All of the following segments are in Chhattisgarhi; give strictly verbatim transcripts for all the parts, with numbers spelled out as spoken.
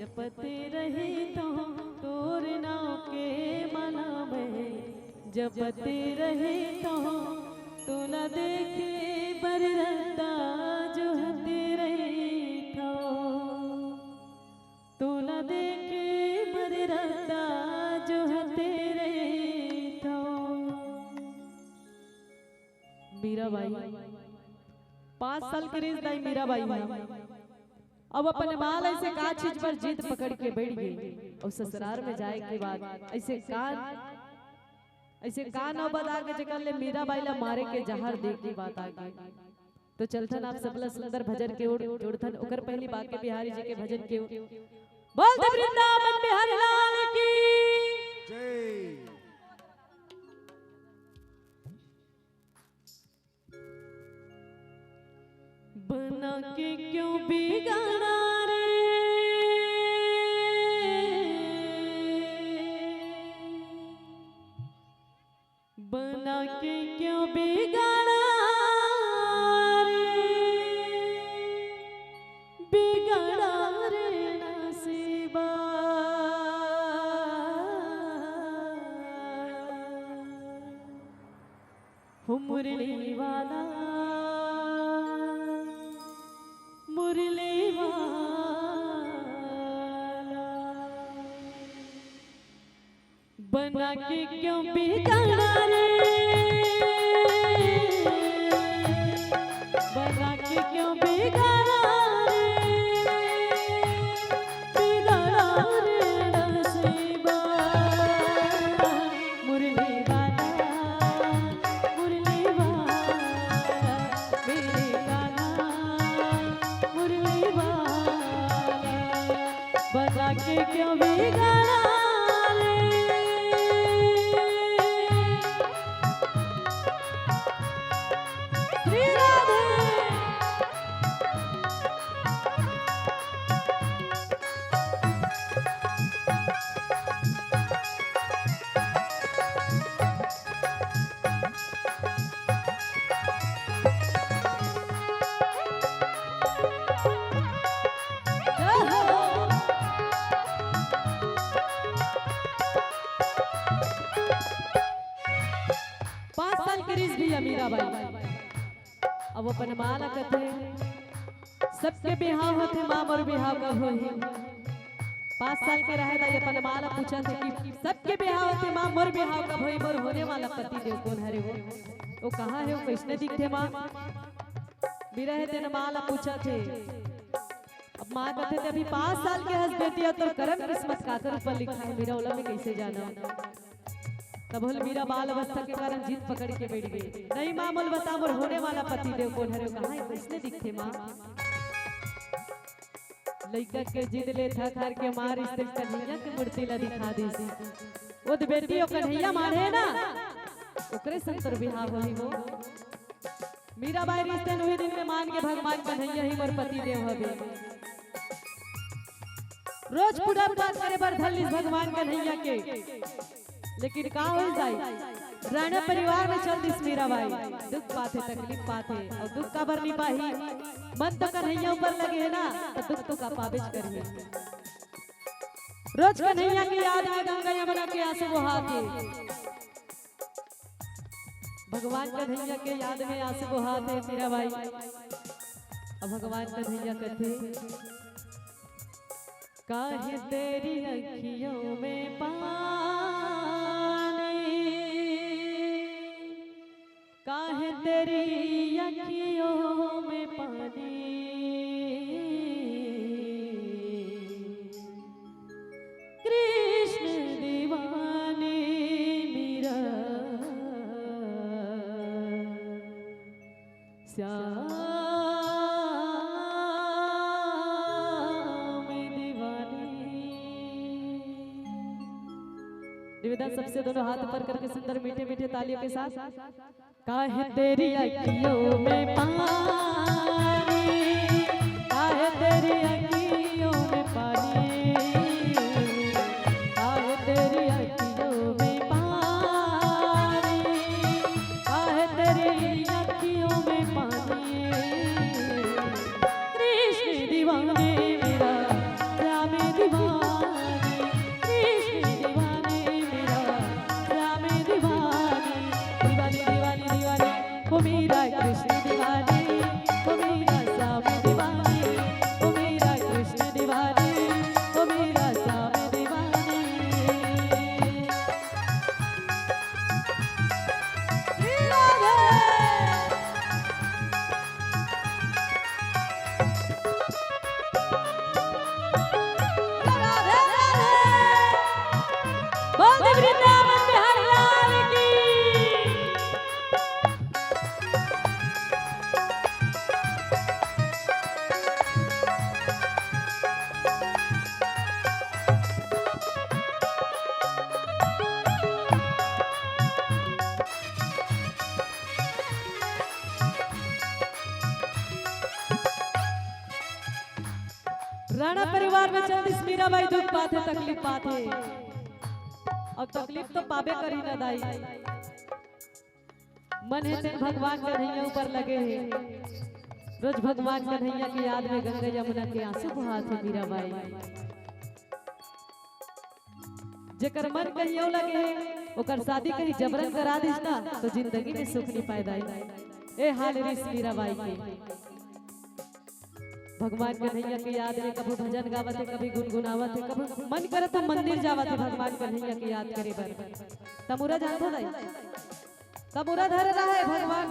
जपते रहिथों तोर नाव के माला मैं, जपते रहिथों तोला देखे बर रद्दा जोहते रहिथों, तोला देखे बर रद्दा जोहते रहिथों। मीराबाई, पाँच साल के रिहिस दाई मीराबाई ह। अब अपन माँ ल अइसे का चीज बर जिद पकड़ के बइठ गे, अउ ससुरार में जाए के बाद अइसे का, अइसे का नौबत आ गे, जेकर ले मीराबाई ल मारे के जहर दे के बात आ गे। तो चलथन आप सबला सुंदर भजन के ओर जोड़थन, ओकर पहिली बांके बिहारी जी के भजन के ओर। बोल दे वृंदावन बिहारी लाल की। जय। बना के क्यों बिगाड़ा रे, बना के क्यों बिगाड़ा रे, बिगाड़ा रे नसीबा। हो मुरली वाला, मुरली वाला, बना के क्यों बिगाड़ा रे, बना के क्यों बिगाड़ा रे, बिगाड़ा रे नसीबा। मुरली वाला, मुरली वाला, मेरे कान्हा, मुरली वाला, बना के क्यों बिगाड़ा रे। श्री राधे। पाँच साल के रिहिस भैया मीराबाई। अब अपन माँ ला कथे, "सबके बिहाव होथे माँ, मोर बिहाव कब होही?" पाँच साल के रहे दाई अपन माँ ला पूछत हे कि, "सबके बिहाव होथे माँ, मोर बिहाव कब होही? मोर होने वाला पति देव कोन हरे वो? वो कहाँ हे? वो कइसने दिखथे माँ?" मीरा हे तेन माँ ला पूछत हे। अब माँ कथे, "ते अभी पाँच साल के हस बेटी, अउ तोर करम किस्मत काकर ऊपर लिखा हे, मीरा ओला मैं कइसे जानव?" तब होले मीरा बाल अवस्था के कारण जिद पकड़ के बइठ गे। "नहीं माँ, मोला बता, मोर होने वाला पति देव कोन हरे, कहाँ हे, कइसने दिखथे माँ?" लइका के जिद ले थक हार के माँ रिहिस तेन कन्हैया के मूर्ति ला दिखा दिस। "वो तो बेटी, वो कन्हैया माढ़े ना, ओकरे संग तोर बिहाव होही वो।" मीराबाई रिहिस तेन उही दिन में मान के भगवान कन्हैया ही मोर पति देव हवे। रोज पूजा पाठ करे बर धर लिस भगवान कन्हैया के। लेकिन का होइस दाई, राणा परिवार में चल दिस मीराबाई। दुख पाथे, तकलीफ पाथे, अउ दुख काबर नी पाही? मन तो कन्हैया ऊपर लगे हे ना, त दुख तो का पाबेच करही। रोज कन्हैया के याद में गंगा यमुना के आंसू बोहाथे। भगवान कन्हैया के याद में आंसू बोहाथे मीराबाई। अब भगवान कन्हैया कथे, "काहे तेरी अँखियों में पानी, काहे तेरी अँखियों में पानी, कृष्ण दीवानी मीरा, श्याम दीवानी।" निवेदन, सबसे दोनों हाथ ऊपर करके सुंदर मीठे मीठे तालियों के साथ। "काहे तेरी अँखियों में पानी, काहे तेरी अँखियों में पानी, काहे तेरी अँखियों में पानी, काहे तेरी अँखियों में पानी, कृष्ण दीवाने मेरा, श्याम दीवाने।" राणा परिवार में चल दिस मीराबाई दुख पाथे, तकलीफ पाथे। अउ तकलीफ तो पाबे करही ना दाई। मन हे तेन भगवान कन्हैया ऊपर लगे हे। रोज भगवान कन्हैया के याद में गंगा यमुना के आंसू बहाथे मीराबाई। जेकर मन कहीं अउ लगे हे, ओकर शादी कहीं जबरन करा दिस ना, तो जिंदगी में सुख नहीं पाए दाई। ए हाल रिस मीराबाई के। भगवान कन्हैया के याद में कभू भजन गावत हे, कभी गुनगुनावत हे, कभू मन करत हे मंदिर जावत हे भगवान कन्हैया के याद करे बर। तमुरा जानथो दाई? तमुरा धरे रहे भगवान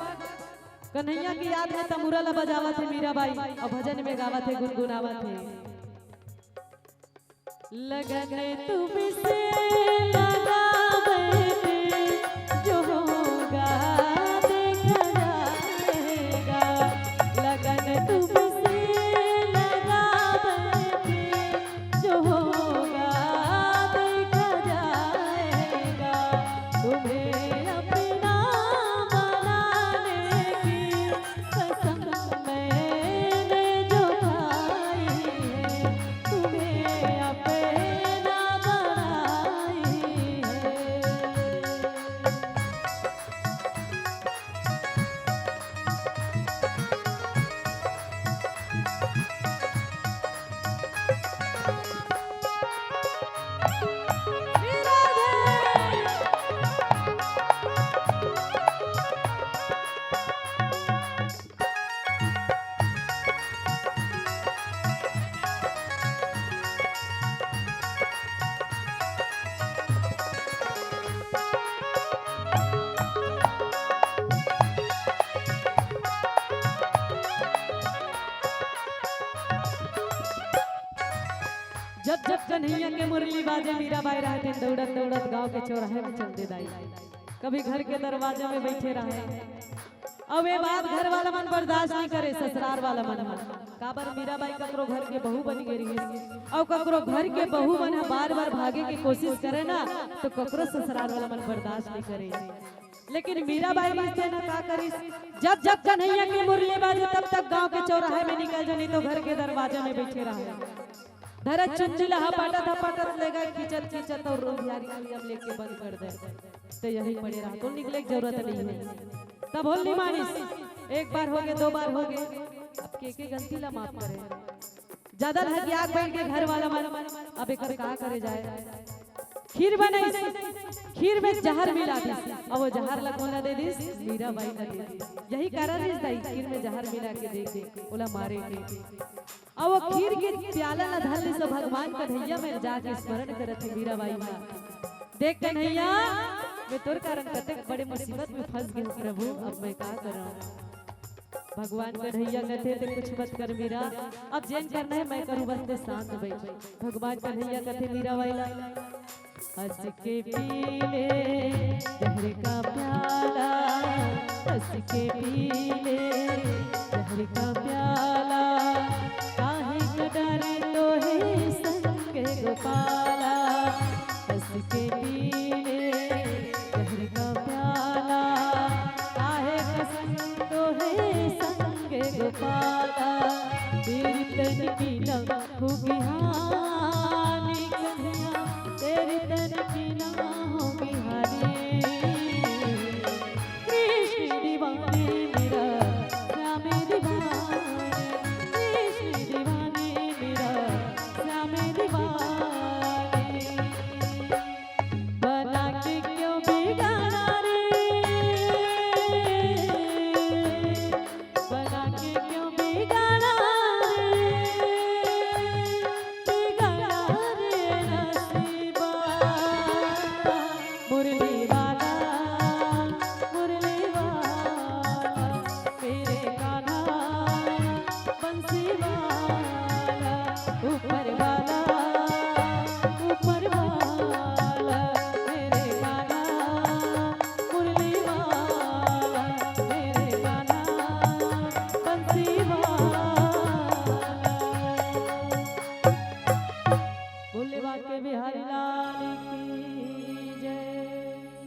कन्हैया के याद में तमुरा ला बजावत हे मीराबाई, अउ भजन में गावत हे, गुनगुनावत हे। लगन तुमसे लगा बैठे, जो होगा देखा जाएगा। लगन तुमसे लगा बैठे, जो होगा देखा जाएगा। तुम्हें अपना बनाने की कसम मैंने जो खाई है, तुम्हें अपना बनाई है। जब जब कन्हैया के मुरली बाजे, मीराबाई रहते दौड़त दौड़त गांव के चौराहे में चल दे दाई। कभी घर के दरवाजा में बैठे रहे। अब ये बात घर वाला मन बर्दाश्त नहीं करे, ससुरार वाला मन ह। काबर मीराबाई ककरो घर के बहू बन गे रहिस, अउ ककरो घर के बहू मन ह बार बार भागे के कोशिश करे ना, तो ककरो ससुरार वाला मन बर्दाश्त नहीं करे। लेकिन मीराबाई रिस तेन ह का करिस, जब जब कन्हैया के मुरली बाजे तब तक गांव के चौराहे में निकल जा, नहीं तो घर के दरवाजा में बैठे रहे। धरत चुन्नी ला हपाटत हपाटत लेगा, खींचत खींचत अउ रोहियारी कलिया म लेके बंद कर दे। तो यही पड़े रहा, तो निकले के जरूरत नहीं है। तब होल नहीं मानिस, एक बार हो गे, दो बार हो गे, अब के के गलती ला माफ करे। ज्यादा लहकिया के बैठ गे घर वाला मन, अब एकर का करे जाए। खीर बनाइस, खीर में जहर मिला दिस, अब वो जहर ला कोन ला दे दिस? मीराबाई ला दे दिस। यही कारण रिस दाई, खीर में जहर मिला के दे के ओला मारे के। अब वो खीर के प्याला ला धर लिस, भगवान कन्हैया में जाके स्मरण करत हे मीराबाई हा। देख कन्हैया, मैं तोर कारण कतेक बड़े मुसीबत में फंस गेंव प्रभु, अब मैं का करंव? भगवान कन्हैया कथे, "ते कुछ मत कर मीरा, अब जेन करना है मैं करूँ, बस ते शांत बैठ।" भगवान कन्हैया कथे मीराबाई ला, "हंस के पी ले जहर का प्याला, हंस के पी ले जहर का प्याला, काहे का डरे तोहे संग गोपाला, हंस के पी ले जहर का प्याला, काहे का संग तोहे संग गोपाला, तेरी तन की ना होगी हानि कन्हैया, तेरी तन की ना होगी हानि।" कृष्ण दीवाने मीरा, श्याम दीवाने, कृष्ण दीवाने मीरा, श्याम दीवाने। बना के क्यों बिगाड़ा रे, बना के क्यों बिगाड़ा रे, बिगाड़ा रे नसीबा। मुरली वाला, मुरली वाला, मेरे कान्हा बंसी वाला, ऊपर वाला, ऊपर वाला, मेरे कान्हा मुरली वाला, मेरे कान्हा बंसी वाला। बोले बांके बिहारी लाल की।